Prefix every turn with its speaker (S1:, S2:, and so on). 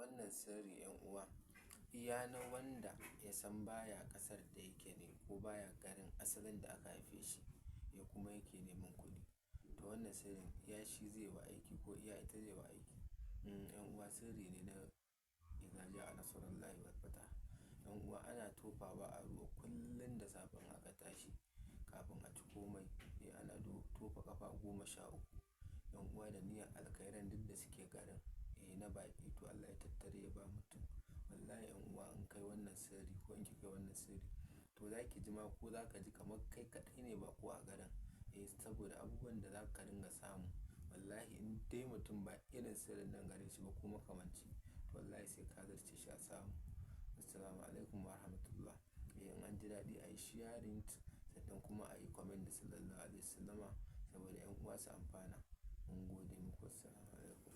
S1: Wannan sirri, 'yan uwa, iya na wanda ya san baya ƙasar da yake ne ko baya garin asalin da aka haife shi ya kuma yake neman kuɗi. To wannan sirrin iya shi zai wa aiki ko iya ita zai wa aiki. 'Yan uwa, sirri ne na "Iza ja'a nasrullahi wal fath". 'Yan uwa, ana tofawa a ruwa kullum da safe in aka tashi kafin a ci komai. Eh, ana tofa ƙafa 13. 'Yan uwa, da niyyar alkhairan duk da suke garin, eh, na baƙi to Allah ya tattare ya ba mutum. Wallahi 'yan uwa, in kai wannan sirri ko in kika yi wannan sirri, to za ki ji ma ko za ka ji kamar kai kaɗai ne baƙo a garin. Eh, saboda abubuwan da za ka dinga samu. Wallahi in dai mutum ba irin sirrin nan gare shi ba ko makamanci, to wallahi sai ka zarce shi a samu. Assalamualaikum warahmatullah. Eh, in an ji daɗi ayi sharing sannan kuma ayi comment da Sallallahu Alaihi Wasallama saboda 'yan uwa su amfana. Mun gode muku. Assalamualaikum.